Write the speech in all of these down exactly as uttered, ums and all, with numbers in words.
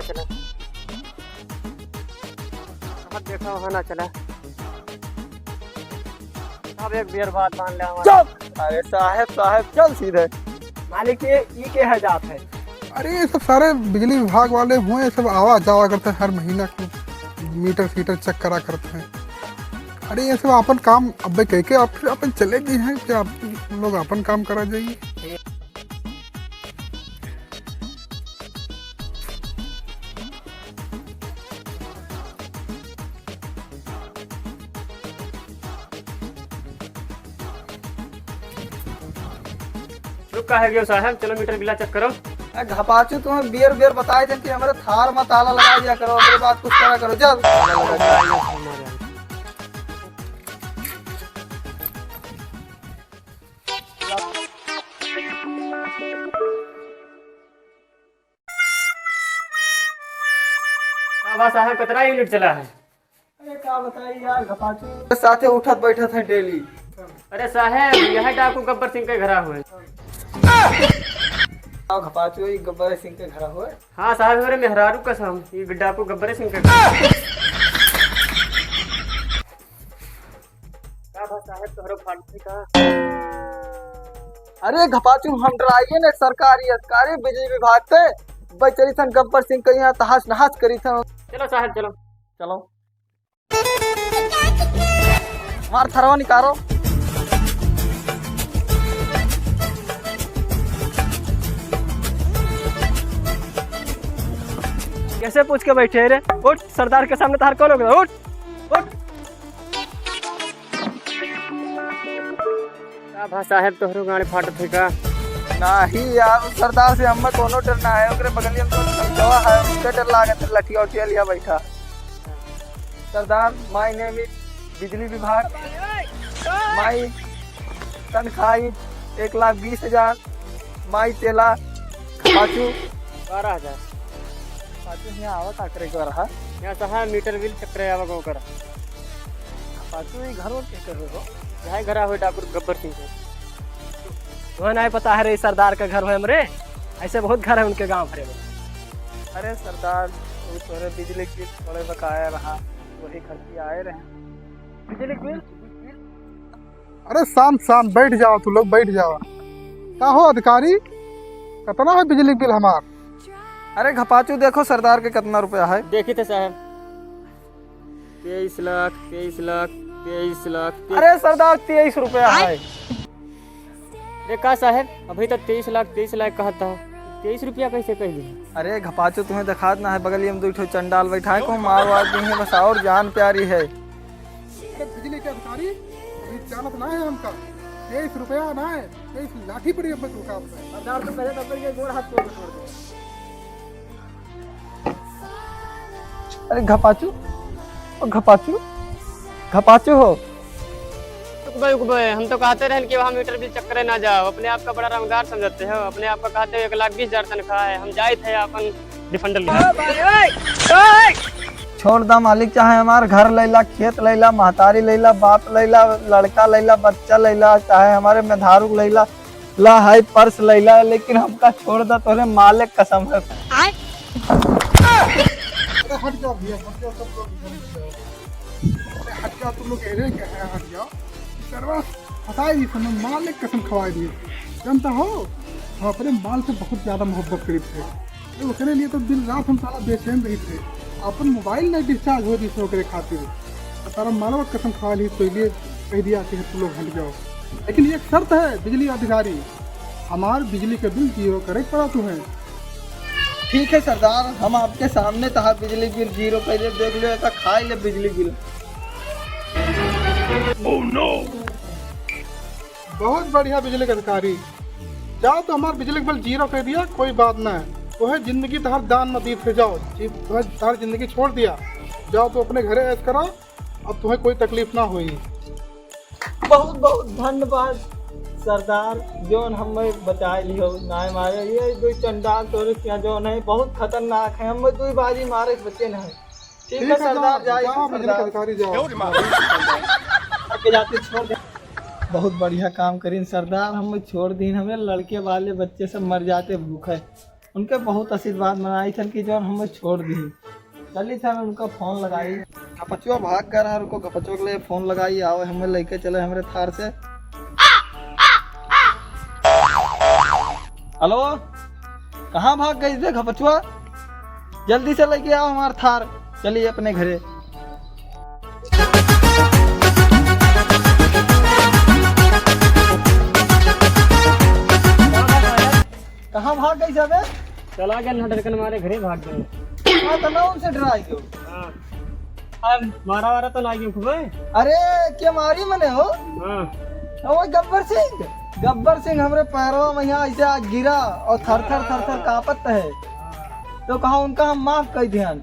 चला। अब देखा वहाँ ना चला। अब एक बियर बात मान ले हमारा। चुप! अरे साहेब, साहेब, चल सीधे। मालिक, ये, ये के है जात है? अरे, ये सब सारे बिजली विभाग वाले हुए, ये सब आवा जावा करते हैं, हर महीना को मीटर सीटर चेक करा करते हैं। अरे, ये सब अपन काम अबे कह के आप फिर अपन चले गए हैं कि आप लोग अपन काम करा जाइए। रुक, का है गयो साहब? चलो मीटर बिल ला चेक करो। ए, घपाचू, तुम्हें बियर बियर बताए थे कि हमारे थार में ताला लगा दिया करो, ओकरे बाद कुछ करा करो, चल। का बा साहब, कितना यूनिट चला है? अरे का बताई यार, घपाचू के साथे उठत बैठत है डेली। अरे साहब, यह डाकू गब्बर सिंह के घरा हुए। आओ घपाचू, ये गब्बर सिंह के घरा हुए। हाँ साहब, मेरे मेहरारू कसम, ये डाकू गब्बर सिंह के घरा। का बा साहेब, तोहरो फाट है का? अरे घपाचू, हम डराइए ने सरकारी अधिकारी बिजली विभाग से, बचरी सन गब्बर सिंह के यहाँ तहस नहस करी सन। चलो साहेब, चलो। चलो। हमार थरवा निकालो। कैसे पूछ के बैठे है रे? उठ, सरदार के सामने तार कौन हो गया? उठ, उठ। का भा साहेब, तोहरो गांड फाटत है का? नाही यार, उस सरदार से हमें कोनो डर ना है, ओकरे बगलिया में तो लड़कवा है, उसका डर लागत है, लठिया उठिया लिया बैठा। सरदार, my name is बिजली विभाग, my तनख्वाही एक लाख बीस हजार, my चेला पाचू बारह हजार। पाचू यहाँ आवा का करे के रहा? यहाँ साहब मीटर बिल चक्कर आवा को कर। पाचू ये घर और क्या कर रहे हो? यहाँ घर हुए डाकू गब्बर सिंह के। वह नहीं पता है रे, सरदार का घर है हमरे, ऐसे बहुत घर है उनके गांव भरे में। अरे सरदार, वो तोरे बिजली के थोड़े बकाया रहा, वही घर की आए रहे। बिजली बिल? अरे शांत शांत बैठ जाओ, तू लोग बैठ जाओ। का हो अधिकारी, कितना है बिजली बिल हमार? अरे घपाचू, देखो सरदार के कितना रुपया है। देखी थे साहब, तेईस लाख, तेईस लाख, तेईस लाख, तेईस। अरे सरदार, तेईस रुपया है। देखा साहब, अभी तक तेईस लाख, तेईस लाख कहत था, तेईस रुपया कैसे कह दी? अरे घपाचू, तुम्हें देखात ना है, बगलिया में दो ठो चंडाल बैठा है, को मार वार दी है, बस और जान प्यारी है। अरे बिजली के अधिकारी, अभी जानत ना है हमका, तेईस रुपया ना है, तेईस लाठी पड़ी अब मैं तुमका। सरदार तो करे तब तक ये गोड़ हाथ तोड़ के छोड़ दे। अरे घपाचू, ओ घपाचू, घपाचू हो। रुक बे, रुक बे, हम तो कहते रहन कि वहाँ मीटर बिल चक्कर ना जाओ, अपने आप का बड़ा रंगदार समझते हो, अपने आप का कहते हो एक लाख बीस हजार तनख्वाह है, हम जाए थे अपन डिफेंडर ले। छोड़ दा मालिक, चाहे हमार घर लैला, खेत लैला, महतारी लैला, बाप लैला, लड़का लैला, बच्चा लैला, चाहे हमारे मेधारू लैला, ला है पर्स लैला, लेकिन हमका छोड़ दा, तोरे मालिक कसम है। अरे हट जाओ भैया, हट जाओ, सब लोग इधर हट जाओ। अरे हट जाओ, तुम लोग एरिया के हैं, हट जाओ। सरवा फंसाए दी, तुमने मालिक कसम खवाए दिए। जानता हो, हम अपने माल से बहुत ज्यादा मोहब्बत करीत थे। अरे ओकरे लिए तो दिन रात हम साला बेचैन रही थे। अपन मोबाइल नहीं डिस्चार्ज हो रही थे ओकरे खातिर। और सारा मालवा कसम खवा ली, तो लिए कह दिया कि तुम लोग हट जाओ। लेकिन एक शर्त है बिजली अधिकारी, हमार बिजली के बिल जीरो करे पड़ा तुम्हें। ठीक है सरदार, हम आपके सामने तहार बिजली बिल जीरो कर दे, देख लो, ऐसा खाए ले बिजली बिल। Oh no! बहुत बढ़िया बिजली के अधिकारी, जाओ तो हमार बिजली के बिल जीरो कर दिया, कोई बात ना है। वह जिंदगी तहार दान में दीत है, जाओ, जी, तुम्हें तहार जिंदगी छोड़ दिया, जाओ तो अपने घरे ऐश करो, अब तुम्हें कोई तकलीफ ना होई। बहुत बहुत धन्यवाद सरदार, जोन हमें बचाए लियो, नाय मारे ये दो चंडाल तोरे क्या जोन है, बहुत खतरनाक है, हमें दो बाजी मारे के बचे नहीं। ठीक है ठीक है, सरदार, जाओ, जाइए जाओ, बिजली सरदार। अधिकारी जाओ। आके जाते छोड़ दे। बहुत बढ़िया काम करीन सरदार, हमें छोड़ दीन, हमें लड़के वाले बच्चे सब मर जाते भूखे। उनके बहुत आशीर्वाद मनाई थन कि जौन हमें छोड़ दी। चली थन उनका फोन लगाई। घपचुआ भाग कर हर को घपचुआ के लिए फोन लगाई, आओ हमें लेके चले हमरे थार से। हेलो, कहाँ भाग गई थे घपचुआ? जल्दी से लेके आओ हमार थार, चलिए अपने घरे। कहाँ भाग गई सबे? चला गया ना, डर के मारे घरे भाग गए। हाँ, तो ना उनसे डराई क्यों? हाँ। अब मारा वारा तो ना क्यों खूबे? अरे, के मारी मने हो? हाँ। तो वो गब्बर सिंह, गब्बर सिंह हमरे पैरवा में यहाँ ऐसे आज गिरा और थर थर थर थर कांपत है। तो कहा उनका हम माफ कर दिहन।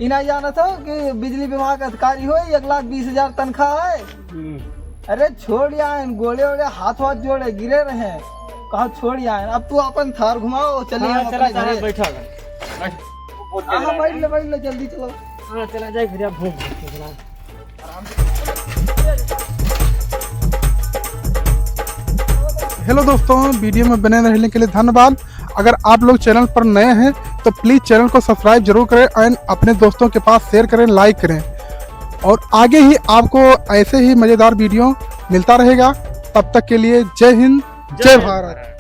ई ना जानत हो कि बिजली विभाग अधिकारी हो, एक लाख बीस हजार तनख्वाह है। हम्म। अरे छोड़ यार, गोड़े ओड़े हाथ वाथ जोड़े गिरे रहे, कहा छोड़ यार, अब तू अपन थार घुमाओ, चलिए हाँ, हम चला, अपने चला, घरे। बैठा, बैठ। हाँ, हाँ, बैठ ले, बैठ ले, जल्दी चलो। हाँ, चला जाए घरे, अब भूख लग गया। हेलो दोस्तों, वीडियो में बने रहने के लिए धन्यवाद। अगर आप लोग चैनल पर नए हैं तो प्लीज चैनल को सब्सक्राइब जरूर करें and अपने दोस्तों के पास शेयर करें, लाइक करें, और आगे ही आपको ऐसे ही मज़ेदार वीडियो मिलता रहेगा। तब तक के लिए जय हिंद, जय भारत।